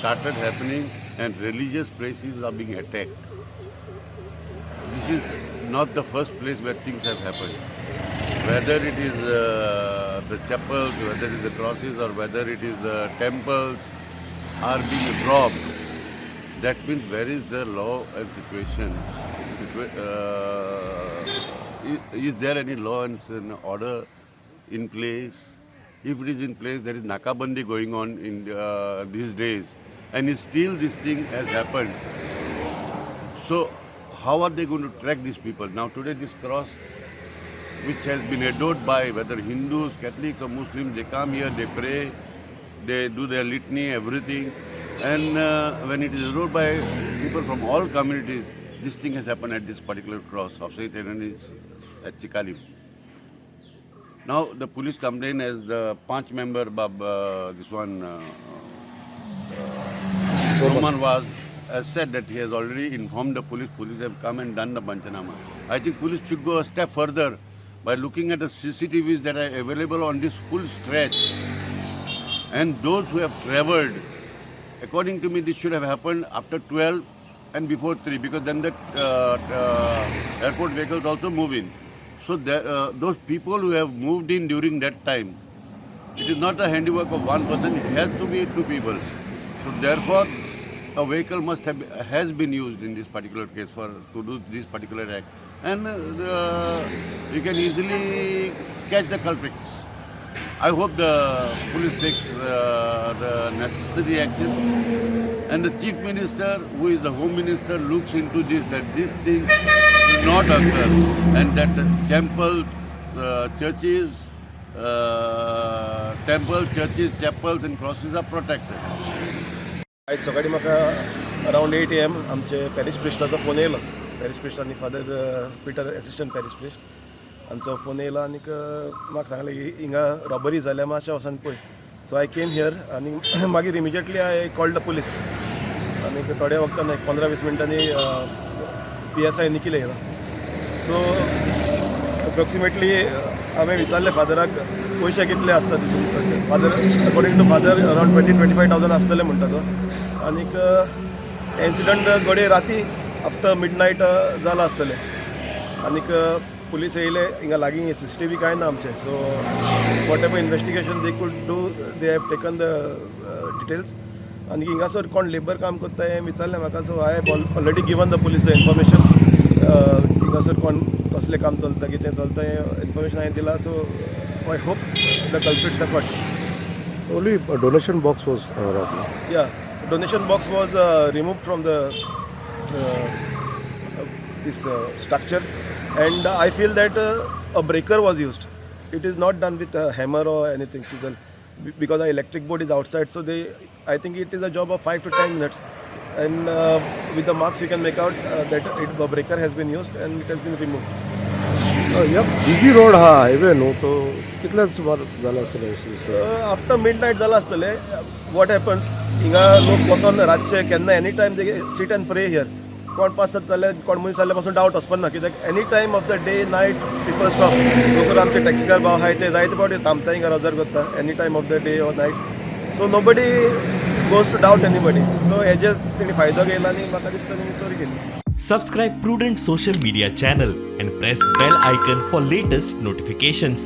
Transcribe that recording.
started happening and religious places are being attacked. This is not the first place where things have happened. Whether it is the chapels, whether it is the crosses, or whether it is the temples are being robbed. That means where is the law and situation? Is there any law and order in place? If it is in place, there is nakabandi going on in these days, and still this thing has happened. So, how are they going to track these people? Now, today, this cross, which has been adored by whether Hindus, Catholics, or Muslims, they come here, they pray, they do their litany, everything. And when it is adored by people from all communities, this thing has happened at this particular cross of St. Anthony's at Chicalim. Now, the police complaint as the Panch member, Bab, this one, Roman was has said that he has already informed the police. Police have come and done the panchanama. I think police should go a step further by looking at the CCTVs that are available on this full stretch. And those who have traveled, according to me, this should have happened after 12 and before 3, because then the airport vehicles also move in. So those people who have moved in during that time, it is not the handiwork of one person, it has to be two people. So therefore, a vehicle must have has been used in this particular case for to do this particular act. And you can easily catch the culprits. I hope the police takes the necessary action and the Chief Minister, who is the Home Minister, looks into this, that this thing should not occur and that the temples, churches, temples, churches, chapels and crosses are protected. आयज सकाळीं म्हाका around 8 AM. आमचे parish प्रिस्टाचो phone येयलो. Parish priest आनी father Peter, assistant parish priest हांचो phone येयलो आनीक म्हाका सांगलें की हिंगा रॉबरी जाल्या, मातशें वचोन पळय. So I came here आनी मागीर immediately I called the police आनीक थोड्या वखदान एक 15-20 मिनटांनी पीएसआय निखील येयलो. सो अप्रॉक्सिमेटली हांवें विचारलें फादराक, पयशे कितले आसता तितून? Father, according to father, around 20-25 thousand आसतले म्हणटा तो. आनीक इन्सिडंट घडये राती आफ्टर मिड नायट जाला आसतलें. आनीक पुलीस येयले. हिंगा लागीं सीसीटीव्ही कांय ना आमचे. So whatever investigation they could do, they have taken the details. आनी हिंगासर कोण लेबर काम करता हें विचारलें म्हाका. So I have already given the police the information, हिंगासर कोण कसलें काम चलता, कितें चलता, हें इन्फॉर्मेशन हांवें दिलां. So I hope the culprits are caught. Only a donation box was robbed, no? Yeah, donation box was removed from the this structure, and I feel that a breaker was used. It is not done with a hammer or anything, chisel, because the electric board is outside. So they, I think it is a job of 5 to 10 minutes, and with the marks you can make out that a breaker has been used and it has been removed. ह्या busy road हा highway न्हू, तो कितल्या सुमार जाला आसतलें अशें दिसता? आफ्टर मिड नायट जाला आसतलें. What happens, हिंगा लोक वचोन रातचे केन्ना any time they sit and pray here. कोण पासत जाल्यार, कोण मनीस जाल्यार पासून डावट वचपाक ना, कित्याक any time of the day, night people stop. लोक, आमचे टॅक्सीकार भाव आहाय, ते जायते फावटी थांबता हिंगा, ऑब्जर्व करता any time of the day or night. So nobody goes to doubt anybody. So हेजे तेणी फायदो घेयला आनी म्हाका दिसता तेणी चोरी केली. Subscribe Prudent Social Media channel and press bell icon for latest notifications.